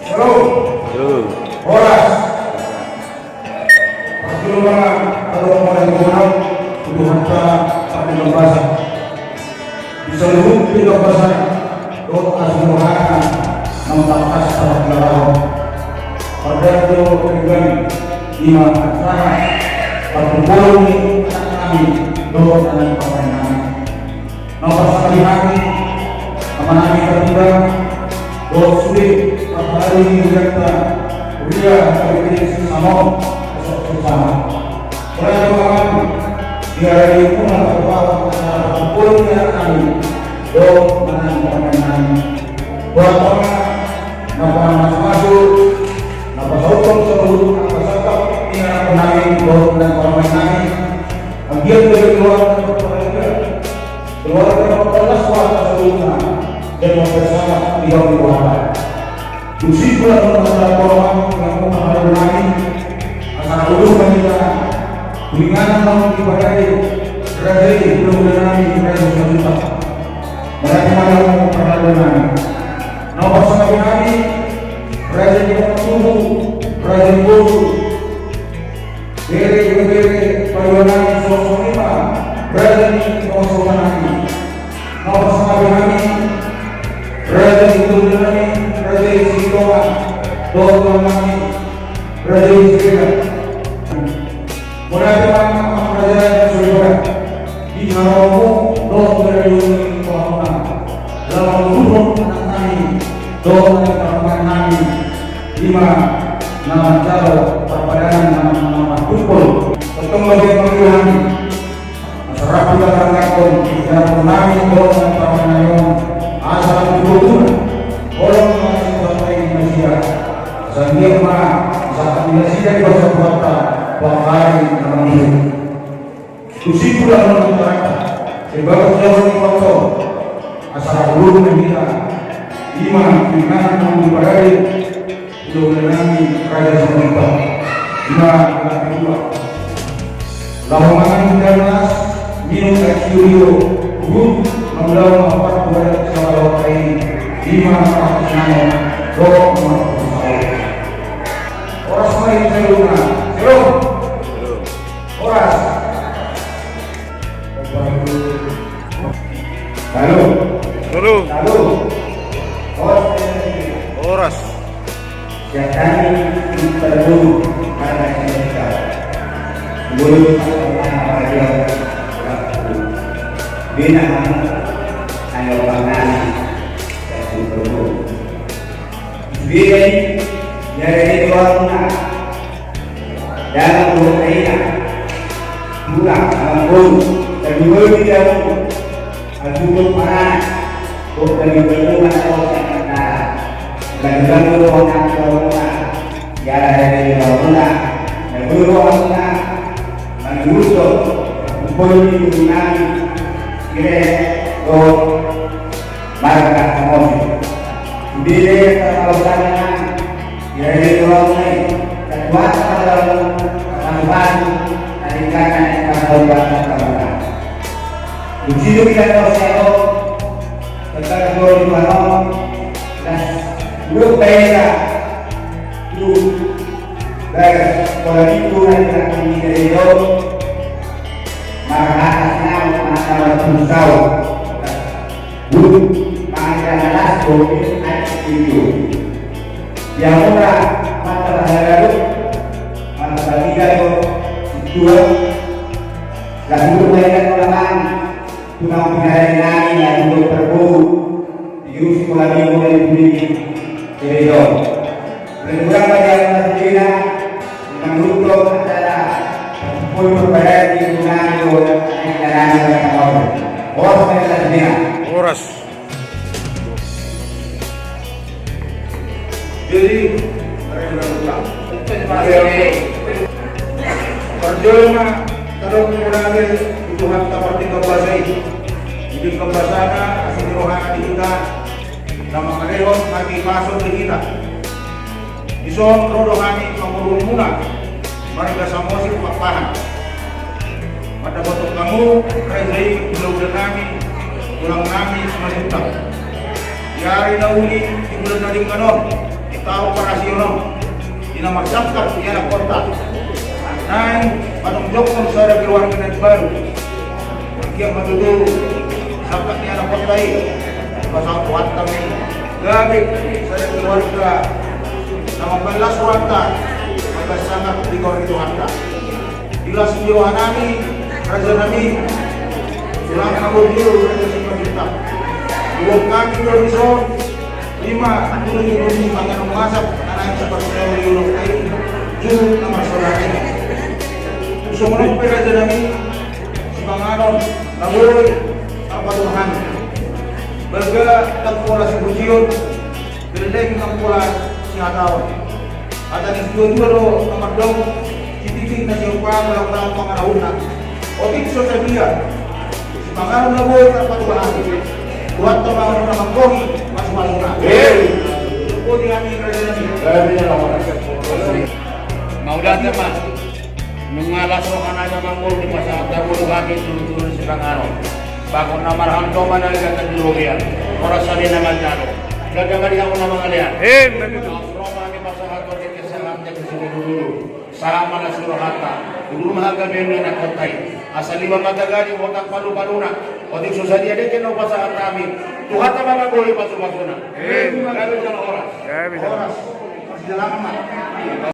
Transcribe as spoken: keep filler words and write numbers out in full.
Halo. Halo. Horas. Parjolo ma tadok ma hata tu Tuhanta Pardenggan Basa. Di saluhut pardenggan basa dohot asi ni rohana na tangkas taparjolo. Parjolo pardenggan i ma acara parpupulon ni anak nami dohot anak parumaen nami. Na parsangap hami, amanami Kapolda, dohot sude parhalado ni hurianta, huria K B P Sisamoon, Resort Sisamoon. Mauliate ma di haradeon muna, Bapak, atas parpupulon ni anak nami dohot anak parumaen nami. Boha ma na pamasumasu, na pasauthon saluhut angka sangkap ni anak nami dohot anak parumaen nami. Anggiat gabe keluarga na berbahagia, keluarga na marlas roha saluhutna, dan mempersama di dalam keluarga. Tung sipula nunga tangkas tolong yang mau haradeon nami, asa ulu nami na, tu inganan nami di parade, raja i, ulu nami, raja saluhutna. Mauliate ma di hamu parhalado nami. Na parsangap hami, raja ni tubu, raja ni boru, bere, bere, pariban nami, songon i ma raja ni songon nami. Na parsangap hami, raja ni boru nami, raja ni Sitonga, dohot nami, raja ni Sirega. Mauliate ma, amang raja ni Sirega. Di haromo dohot haradeon ni rohamuna, laho mangudurhon anak nami dohot anak parumaen nami, i ma na manjalo parpadanan na martumpol. Tongtong bagian panggilan nami, asa rap hita manganhon di haromo nami dohot anak parumaen nami on, asa lam tu gogona, holong ma sipatai ni nasida, asa anggiat ma, asa anggiat nasida di bagasan Tuhanta, pangkari na mangihut. Tung sipula nunga tangkas, sebagai jawa ni waktu, asa ulu nami hita, i ma tu inganan nami di parade, ulu nami raja saluhutna, i ma na kedua. Laho mangan hita las, minum air studio, uhum, mangulahon ma parpupulon sian laut i, i ma parpupulon, dohot ma parpupulon. Horas ma di saluhutna. Shalom. Horas. Halo. Halo. Halo. Horas. Horas. Sian hami, Parboru, marga Simanjuntak. Boi, marga Simanjuntak. Bina hamu, ayo pangan, sian Parboru. Bina i, ya, ya, ya, ya, ya. Dalam dohot ina, tulang, amangboru, tabi boi di dalam, aduh, paranak, dohot tabi boi di dalam, dohot tabi boi di dalam, dohot tabi boi di dalam, ya, ya, ya, ya, ya, ya, ya, manurut, boi di dalam, kira, dohot, marga Samosir. Sude do parhalado, di haradeon ni rohamuna i, tatuat ma rohamuna, pasu-pasu, na denggan na denggan, na denggan. Dung sidung i, tangkas do di panon, las, duduk baen da, duduk. Bagas, pola minggu na di belakang ni gereja, marhata sinamot, marhata marpusau. Bulu, mangan na las, bulu, ai, video. Yang murah, mata bahaya, mata bahaya, dua. Lagu lain, lagu lain. Tulang pinarade nami na di Parboru, di Sikola Minggu na di Bumi, Cirebon. Mauliate ma di hamu na sudena, manurut acara parpupulon parpadanan di Bumi, di Bumi, di Bumi. Horas ma di hamu na sudena. Horas. Jadi, parjolo ma tadok mauliate tu Tuhanta Pardenggan Basa i. Di denggan basana, asi ni rohana di hita, na mangalehon hahipason di hita. Dison ro do hami mangudurhon muna. Marga Samosir Pakpahan. Mandapothon hamu raja i, hulahula nami, tulang nami Simanjuntak. Di ari na uli, di bulan na denggan on, di taon Na marsangkap di anak kota, naeng manonjongkon sada keluarga na baru. Anggiat ma tutu sangkap ni anak kota i pasahat rohanta, gabe sada keluarga na mambahen las rohanta, mambahen sangap di goar ni Tuhanta. Di las ni rohanami, rajanami, tulang na boi, raja Simanjuntak. Ulos hami do dison, lima pulu ni bulu ni panganon masak na naeng siparsaulihon i, jut na marsaudara i. Songon on pe, rajanami, sipanganon na boi tarpatupa hami. Balga ndang pola sipujion, leleng ndang pola sihataon. Hata ni situatua do na mandok, sititi na siompa, molo ndang pangarahutna. Otik so sadia sipanganon na boi tarpatupa hami, Tuhanta ma na manggohi pasupasu. Amin. Boti hami, rajanami. Mauliate ma. Nunga las roha nami mangolu, dipasahat hamu tu hami tutu sipanganon. Bagot na marhalto ma na ligatan di robean. Horas hami na manjalo, gabe ma di hamu na mangalean. Amin. Las roha nami pasahat tu hami, kesahat tu hami. Sahat ma las ni rohanta, udur ma hagabeon ni anak kota i. Asa lima ma tagadi, otak palupaluna. Otik so sadia dengke na hupasahat hami, Tuhanta ma manggohi pasupasuna. Amin. Gabe jala horas. Gabe jala horas. Horas. Marsidalangan ma.